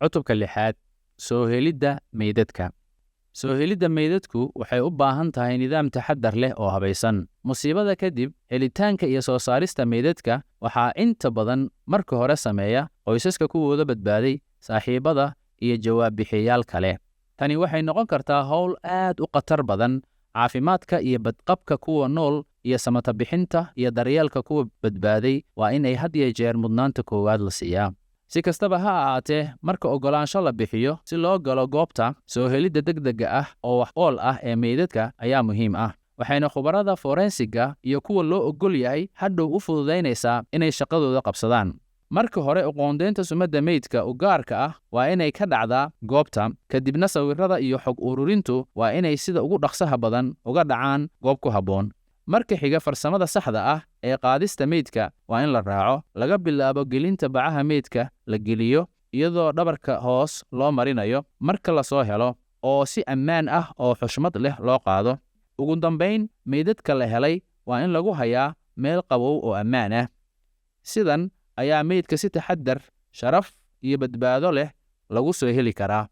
Cutubka lixaad: Soo helidda meydadka. Soo helidda meydadku waxay u baahan tahay nidaam taxaddar leh oo habaysan. Musiibada kadib, helitaanka iyo soo saarista meydadka waxaa inta badan marka hore sameeya qoysaska kuwooda badbaaday, saaxiibada iyo jawaab bixiyayaal kale. Tani waxay noqon kartaa hawl aad u khatar badan. Caafimaadka iyo badqabka kuwa nool iyo samata bixinta iyo daryeelka kuwa badbaaday waa in ay had iyo jeer mudnaanta koowaad la siiyaa. Si kastaba ha ahaatee, marka oggolaansho la bixiyo si loo galo goobta, soo helidda degdega ah oo wax ool ah ee meydadka ayaa muhiim ah, waxayna khubarada forensiga iyo kuwa loo oggol yahay hadhow u fududaynaysaa inay shaqadooda qabsadaan. Marka hore, uqoondeynta sumadda meydka u gaarka ah waa inay ka dhacdaa goobta, kadibna sawirrada iyo xog ururintu waa inay sida ugu dhaqsaha badan uga dhacaan goob ku habboon. Marka xiga, farsamada saxda ah ee qaadista meydka waa in la raaco, laga bilaabo gelinta bacaha meydka la geliyo iyadoo dhabarka hoos loo marinayo marka la soo helo, oo si ammaan ah oo xushmad leh loo qaado. Ugu dambayn, meydadka la helay waa in lagu hayaa meel qabow oo ammaan ah. Sidan ayaa meydka si taxaddar, sharaf iyo badbaado leh lagu soo heli karaa.